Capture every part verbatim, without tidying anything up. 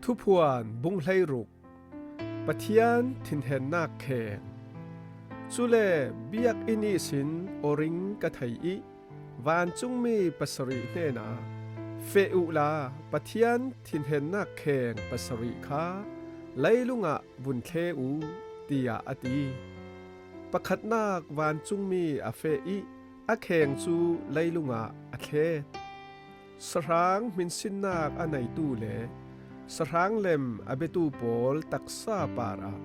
Thuphuan bung hleiruk. Pathian thinhennak kheng. Cule biakinn ihsin awring ka thei ih, vancungmi pasarih hnenah, "Feh uhla, Pathian thinhennak kheng pasarih kha leilungah vun thle uh," tiah a ti. Pakhatnak vancungmi a feh ih, a kheng cu leilungah a thlet. Sahrang hminsinnak a neitu le sahrang lem a biatu pawl taksa parah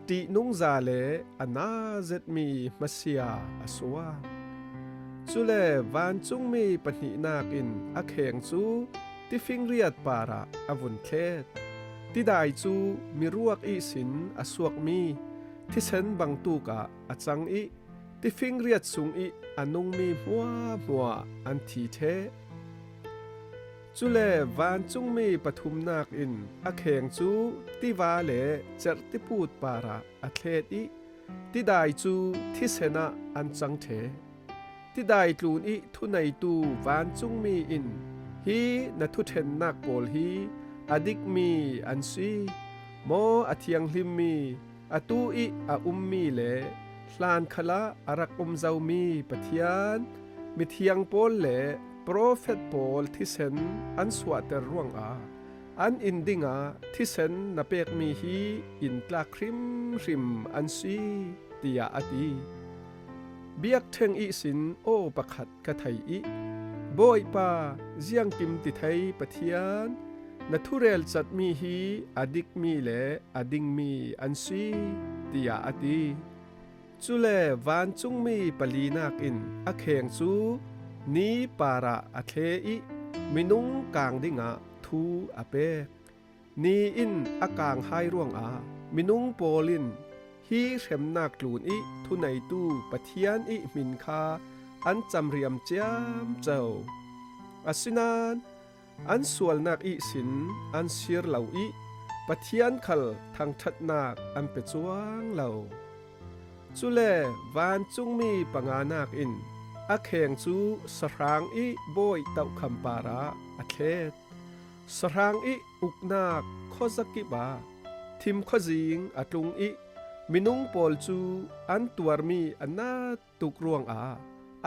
ṭihnungza le a na zetmi hmasia a suak. Cule vancungmi pahnihnak in a kheng cu tifingriat parah a vun thlet. Tidai cu miruak ihsin a suakmi thisen bangtuk ah a cang ih, tifingriat sungih a nungmi hmuahhmuah an thi ṭheh. Cule vancungmi pathumnak in a kheng cu tiva le cerhtiput parah a thlet ih, tidai cu thisen ah an cang ṭheh. Tidai tlun ih thuneitu vancungmi in, "Hi na thuṭhennak pawl hi a dikmi an si, maw a thianghlimmi, atu ih a ummi le hlan khalah a rak um zomi Pathian, mithiang pawl le profet pawl thisen an suahter ruangah an inn dingah thisen na pekmi hi inntlak hrimhrim an si," tiah a ti. Biakṭheng ihsin aw pakhat ka thei ih, "Bawipa, ziangkim tithei Pathian, na thurel catmi hi a dikmi le a dingmi an si," tiah a ti. Cule vancungmi palinak in a kheng cu ni parah a thle ih, minung kang dingah thu a pek. Ni in a kang hai ruangah minung pawl in hi hremnak tlun ih thuneitu Pathian ih hmin kha an camriam ciamco. Asinain an sualnak ihsin an sir lo ih Pathian khal thangṭhatnak an pe cuang lo. Cule vancungmi panganak in a kheng cu sahrang ih bawi tohkham parah a thlet. Sahrang ih uknak khuazakip ah thim khuazing a tlung ih, minung pawl cu an tuarmi a nat tuk ruangah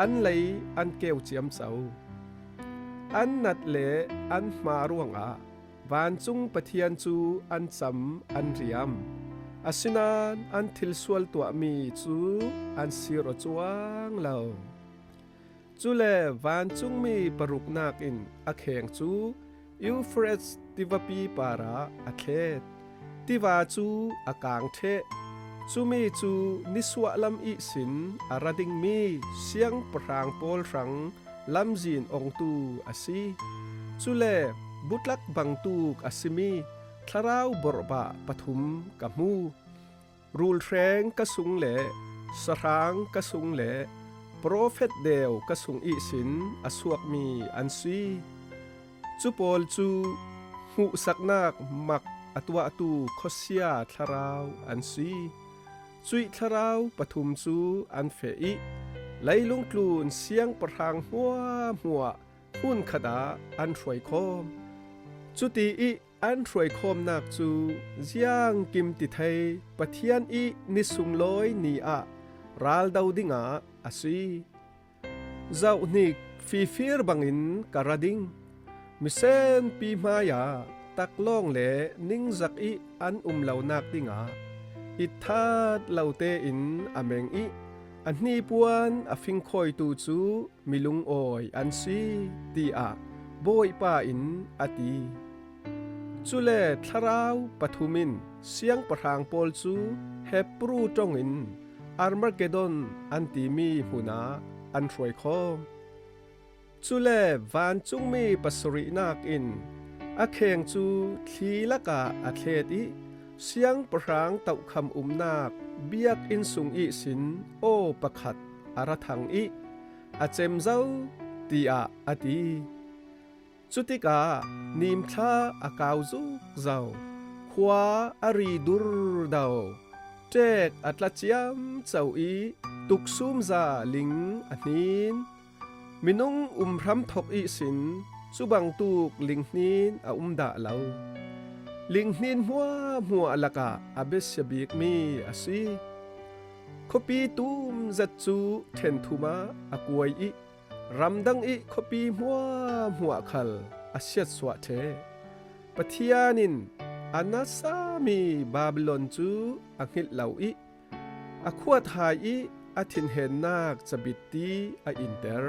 an lei an keu ciamco. An nat le an hma ruangah vancung Pathian cu an cam an riam. Asinain an thilsual tuahmi cu an sir aw cuang lo. Cule vancungmi paruknak in a kheng cu Euphrates tivapi parah a thlet. Tiva cu a kang ṭheh. Cumi cu nisuahlam ihsin a ra dingmi siangpahrang pawl hrang lamzin ongtu a si. Cule butlak bangtuk a simi thlarau borhbah pathum ka hmu. Rulhreng ka sung le sahrang ka sung le profet deu ka sung ihsin a suakmi an si. Cu pawl cu hmuhsaknak mak a tuahtu khuasia thlarau an si. Cuih thlarau pathum cu an feh ih, leilung tlun siangpahrang hmuahhmuah hmunkhat ah an hruaikhawm. Cuti ih an hruaikhawmnak cu ziangkim tithei Pathian ih ni sunglawi ni ah raldo dingah a si. Zohhnik fifir bangin ka ra ding. Misenpi hmaiah taklawng le ningzak ih an um lonak dingah itthat lo tein a meng ih a hnipuan a fingkhawitu cu milungawi an si, tiah Bawipa in a ti. Cule thlarau pathum in siangpahrang pawl cu Hebru ṭongin Armagedon an timi hmunah an hruaikhawm. Cule vancungmi pasarihnak in a kheng cu thli lakah a thlet ih siangpahrang tohkham umnak biakinn sung ihsin aw pakhat a ra thang ih, "A cem zo," tiah a ti. Cutikah nimthla a kau zukzo, khua a ri durdo, ṭek a tla ciamco ih tuksumza ling a hnin. Minung um hramthok ihsin cubangtuk linghnin a um dah lo. linghnin hmuahhmuah lakah a besia bikmi a si. Khuapi tumzet cu ṭhen thumah a kuai ih ramdang ih khuapi hmuahhmuah khal a siatsuah ṭheh. Pathian in a nasami Babilon cu a hngilh lo ih a khuat hai ih a thinhennak cabitti a inter.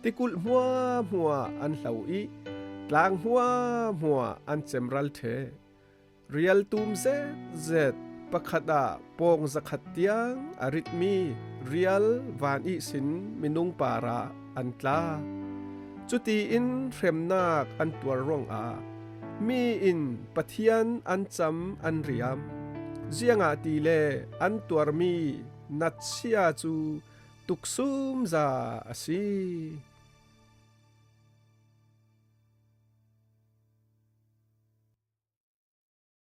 Tikulh hmuahhmuah an hlo ih tlang hmuahhmuah an cemral ṭheh. Rial tum zetzet pakhat ah pawng zakhat tiang a ritmi rial van ihsin minung parah an tla. Cutiin hremnak an tuar ruangah mi in Pathian an cam an riam, ziangahtile an tuarmi natsia cu tuksumza a si.